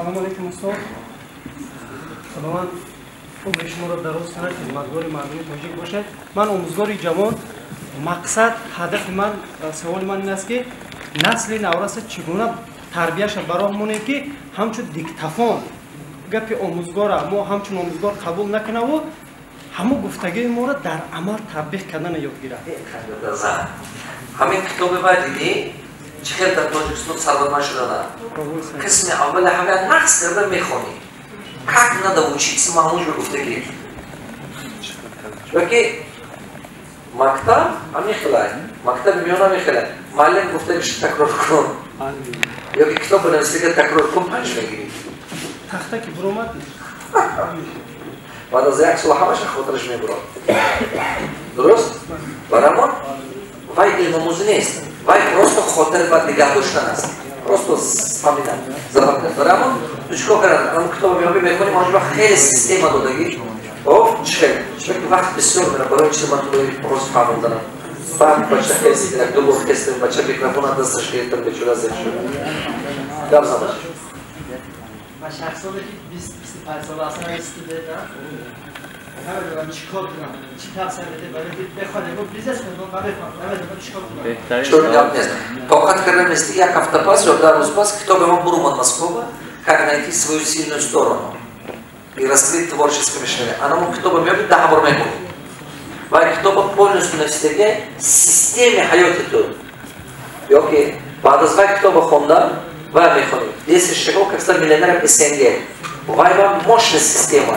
Салому алейкум, устод. Худованд умри шуморо дароз кунад, хизматгори мардуми тоҷик бошад. Ман омӯзгори ҷавон. Мақсад, ҳадафи ман, саволи ман ин аст, ки насли навраса чӣ гуна тарбияша ба роҳ монем, ки ҳамчун диктафон гапи омӯзгора мо ҳамчун омӯзгор қабул накунаву ҳамун гуфтагии моро дар амал татбиқ кардана ёд гирад. Ҳамин китоби вай дидӣ, чӣ хел дар Тоҷикистон сарватманд шудана? Қисми аввали ҳамин нақс карда мехонӣ, как надо учиться. Ма ҳамонҷо гуфтагӣ, чунки мактаб ҳамин хелай, мактаби миёна ҳамин хелай: муаллим гуфтагиш такрор кун ёки китоб бинависига такрор кун, панҷ мегирӣ. Тахта ки буромад. Баъд аз як сол ҳамаша хотираш мебурад, дуруст? Барамон вай илмомӯзӣ нест, вай просто хотир ба нигоҳ доштан аст, просто фаҳмидан, запоминать. Барамон ту чӣ кор кардан? Ам китоба меёбӣ, мехонӣ, онҷо хеле система додагӣ. Оф, чӣ чунки вақт бисёр мера барои чиз, ман туро просто фаҳмонданам. Баъд бача хест, як ду бор хестем, бача микрофона дасташ гирифтам, бечора зер шуд. Гап зан, бача. Ма шахсоне ки 20-25 сола ҳастан, студентам, намедонам чӣ кор кунам, чӣ тавсия медиҳед барои ки бихоҳам ягон бизнес кунам, намефаҳмам, намедонам чӣ кор кунам. Чор гап нест, тоқат карда мести. Як ҳафта пас ё 10 рӯз пас китоби ман бурумад Москва, «Как найти свою сильную сторону и раскрыть творческое мышление». Анамон китоба меёби, 10 бор мехонӣ. Ва китоба полностью нависидаги системи ҳаёти ту. Ёки баъд аз вай китоба хондан, вай мехонӣ «Десять шагов как стать миллионером СНГ», вай ба мощная система.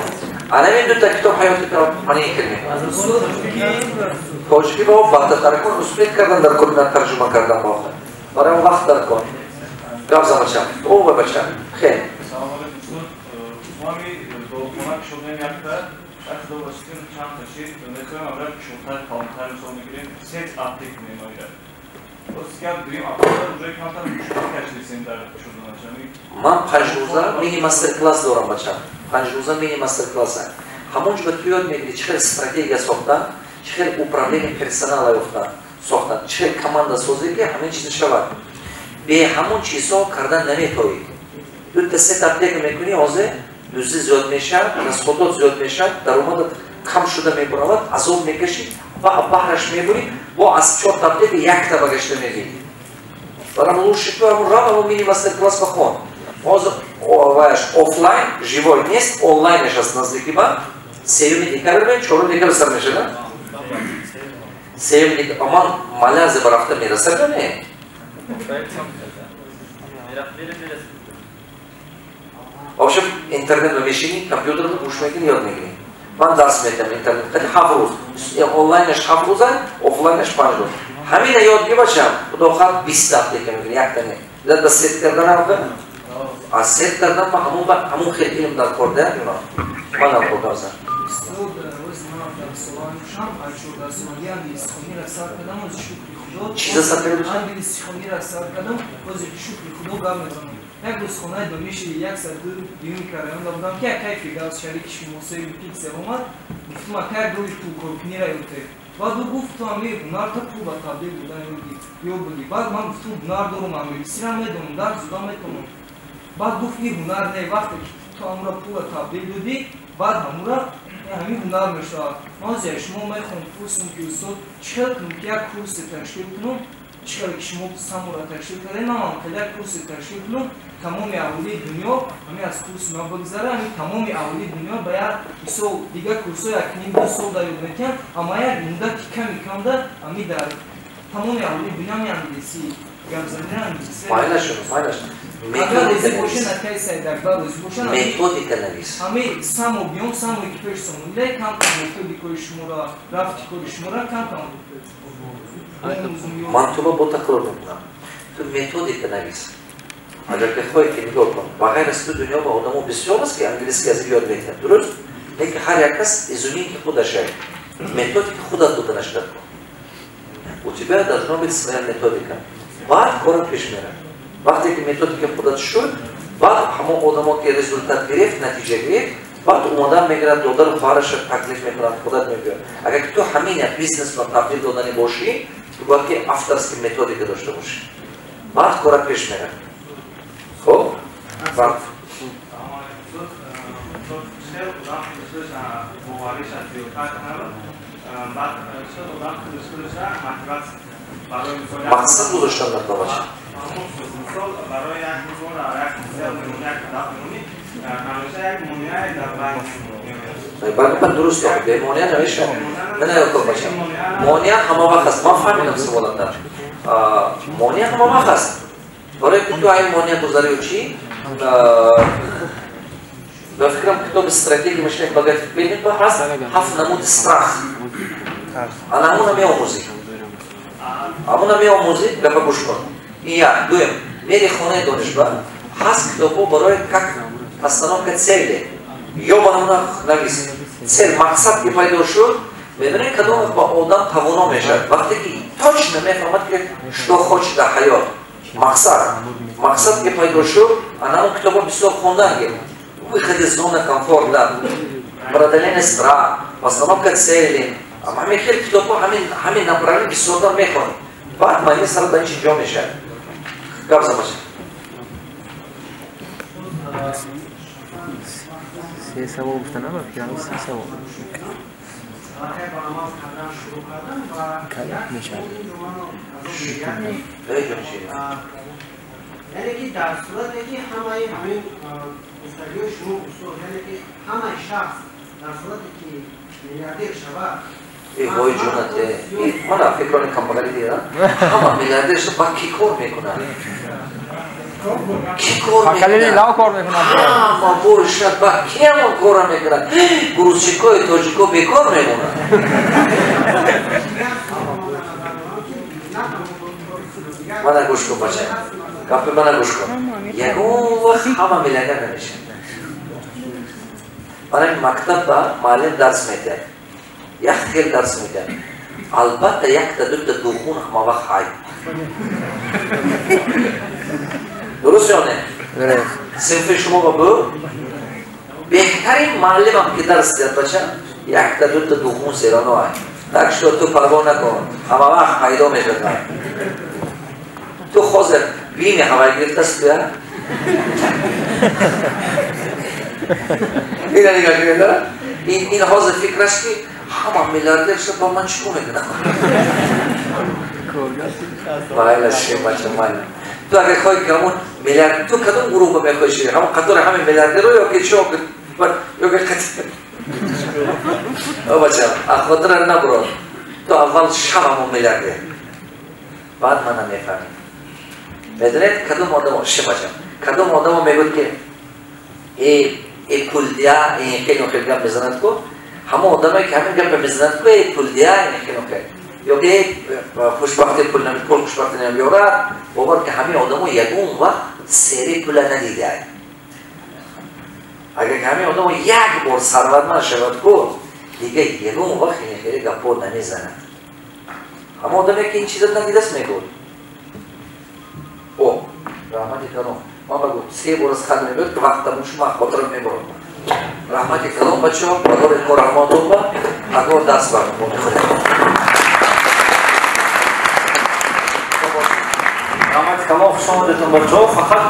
Анамин дута китоб ҳаёти туро манин кир мекунад. Тоҷикӣ ба баъдатаркун успеть кардан дар кор, на тарҷума кардан бохар, барои вақт дар кор. Гап зан, бача, о вай, бача, хел. Салом алейкум, устод. Мо дорухона кушодаем якта, як бачитин чанд ташид мехоҳем, аввал кушодтар, калонтар, мисол мегирем, сеть аптек мемояд. Боз гап дуюм аптека уже камтар мушкил кашидисем дар кушоданаш. Ман 5 рӯза мини мастер-класс дорам, бача, 5 рӯза мини мастер-класса. Ҳамон ҷо ба ту ёд мегирӣ, чӣ хел стратегия сохтан, чӣ хел управление персонала ёфтан, сохтан, чӣ хел команда созӣ, ки ҳамин чиз шавад. Бе ҳамон чизҳо кардан наметоӣ. Дута сета аптека мекунӣ, ҳозир дуздӣ зиёд мешавад, расходот зиёд мешавад, даромадат кам шуда мебуравад, азоб мекашӣ ва баҳраш мебурӣ. Бо аз чорта аптека якта багашта мебинӣ. Барам лучше ту ҳамон рав, ҳамон мини мастер-класс ба хон. Ҳозир ваяш офлайн живой нест, онлайнаш аст. Наздики ба 3 декабр, 4 декабр сар мешава, 3 декабр. Ман Малайзия ба рафта мерасам ё не? В общем, интернет ба мешинӣ, компютерро гӯш мекунӣ, ёд мегирӣ. Ман дарс метиҳам интернет қати 7 рӯз, онлайнаш 7 рӯза, офлайнаш 5 рӯз. Ҳамина ёд гир, бачам, худо хоҳад, 20 аптека мегирӣ, якта не. Да сеть карданам, аз сеть кардан ба ҳамон, ба ҳамон хел илм дар кор да манам кор. Гап зан. Устод, рӯзи ман 17 сола мешам, аз 14 солагӣ англисихонира сар кардам, ози шукри худо. Чиза сар карда? Англисихонира сар кардам, ози шукри худо гап мезанам. Як рӯз хонаи дониши 102 микрорайонда будам, ки акай Фирдавс, шарики шумо, соҳиби Пиксел, омад. Гуфтум: «Акай, роҳи пулкоркунира ёфте». Баъд ӯ гуфт: «Ту ами ҳунарта пул ба табдил додан ёд будӣ». Баъд ман гуфтум: «Ҳунар дорум, англисира медонам, дарс дода метавонам». Баъд гуфт: «Ин ҳунар не, вақте ки ту ҳамура пула табдил додӣ, баъд ҳамура ҳамин ҳунар мешавад». Ман ҳозир шумо мехоҳам пурсам, ки устод, чӣ хел кунам, ки як курсе ташкил кунам, чӣ хеле ки шумо самура ташкил кардем, ман ҳам хеле як курсе ташкил кунам, тамоми аҳолии дунё ҳамин аз курси ман бигзара, ҳамин тамоми аҳолии дунё ба як мисол, дигар курсҳо як ним ду сол дар ёд метиҳанд, аммо як муддати ками камда ҳамин дар тамоми аҳолии дунё ҳамин англисӣ гапзанира, англисӣ. Майлаш, майлаш. Агар розӣ бошед, акай Сайдакбар, розӣ бошед. Методика навис. Ҳамин само биём, само ки пеш сомониле, кам-кам методикои шуморо, рафти кори шуморо кам-кам. Ман туро бо такрор мекунам: ту методика навис. Агар бихоҳӣ, ки нигоҳ кун, ба ғайр аз ту дунё ба одамо бисёр аст, ки английский язык ёд мекунад, дуруст? Лекин ҳар як кас изюминки худашай, методика худат буданаш дар кун. У тебя должна быть своя методика, баъд корат пеш мерад. Вақте ки методика худат шуд, баъд ҳамон одамо ки результат гирифт, натиҷа гирифт, баъд омодан мегирад, додару хоҳараша таклиф мекунад, худат мебиёд. Агар ки ту ҳамин як бизнесро табдил додани бошӣ, ту бояд ки авторский методика дошта бошӣ, баъд корат пеш мерад. Хуб, баъд. худаш бовариша зиёдтар кунад, баъд шояд одам худаш мотиватсия барои мисол мақсад гузоштан дар бача. Мисол барои як мисол як цел мемонӣ, як ҳадаф мемонӣ, ҳамеша як монеае дар байн меояд. Баъд дуруст, бемонеа намешавад. Не, бача, монеа ҳама вақт аст. Ман фаҳмидам саволата. Монеа ҳама вақт аст. Барои ки ту ай монеа гузарию чӣ? Ба фикрам, китоби «Стратегия мышления богатых и бедных» ҳаст ҳафт намуди страх. Ана ҳамуна меомӯзӣ. Ҳамуна меомӯзӣ, гапа гӯш кун. Ин як. Дуюм, мери хонаи донишгоҳ, ҳаст китобҳо барои как постановка цели. Ё ба ҳамуна навис. Цель, мақсад ки пайдо шуд, медонед, кадом вақт ба одам тавоно мешавад? Вақте ки точно мефаҳмад, ки что хочет дар ҳаёт. Мақсад. Мақсад ки пайдо шуд, ана ҳамон китобҳо бисёр хондан ки выход из зоны комфорта, преодоление страха, постановка цели. Ҳамин хел китобҳо, ҳамин направление бисёртар мехонед. Баъд майни сара дар ин чи ҷо мешавад. Гап зан, бача. Се савол гуфта набар, се савол. Ба амал кардан шурӯъ кардам ва мешавад. Яъне ки дар сурате ки ҳамаи ҳамин гуфтагиҳои шумо, устод, яъне ки ҳамаи шахс дар сурате ки миллиардер шавад. Э, вой ҷонат, мана фикрони камбағалӣ дидам. Ҳама миллиардер шуда, баъд ки кор мекунад? Ки кор мекунад? Лав кор мекунад. Ҳама бошад, баъд ки ҳамон корро мекунад? Грузчикои тоҷико бекор мемонад. Мана гӯш кун, бача, гапи мана гӯш кун. Ягон вақт ҳама миллионер намешавад. Мана мактабба муаллим дарс медиҳад, як хел дарс медиҳад. Албатта, якта дута духун ҳама вақт ҳай. Дуруст ё не? Синфи шумо ба бу беҳтарин муаллимам ки дарс диҳад, бача, якта дута духун серано ай. Так что ту парво накун, ҳама вақт пайдо мешавад. Ту ҳозир бими ҳавай гирифтаст туя? Ина нигоҳ кунед, ин ҳозир фикраш ки ҳама миллиардер шуд, ба ман чӣ кор мекунам? Майла ши, бача, майла. Ту агар хоҳӣ ки ҳамон миллиард, ту кадом гурӯҳба мехоҳӣ шавӣ? Ҳамон қатори ҳамин миллиардеро ё ки чо ё ки о бача, аз хотира набурод. Ту аввал шав ҳамон миллиардер. Баъд мана мефаҳмӣ. Медонед, кадом одамо, ши бача, кадом одамо мегӯяд ки э пулдия, ин хеле хеле гап мезанад ку? Ҳамон одаме ки ҳамин гапа мезанад ку, э пулдия, ин хеле хеле ё ки хушбахти пул пул хушбахти намеёрад, бовар ки ҳамин одамо ягон вақт сери пула надидаанд. Агар ки ҳамин одамо як бор сарватманд шавад ку, дига ягон вақт ин хеле гапҳо намезанад. Ҳамон одаме ки ин чиза надидаст мегӯяд. О, раҳмати калом. Ман багӯ, се бор аз хат мебиёд ки вақт тамом шуд, ман хотирам мебарам. Раҳмати калом, бачаҳо, барори кор раҳматон ба, агар дарс бармо мехӯрем. Раҳмати калом, хуш омадетон, бачаҳо. Фақат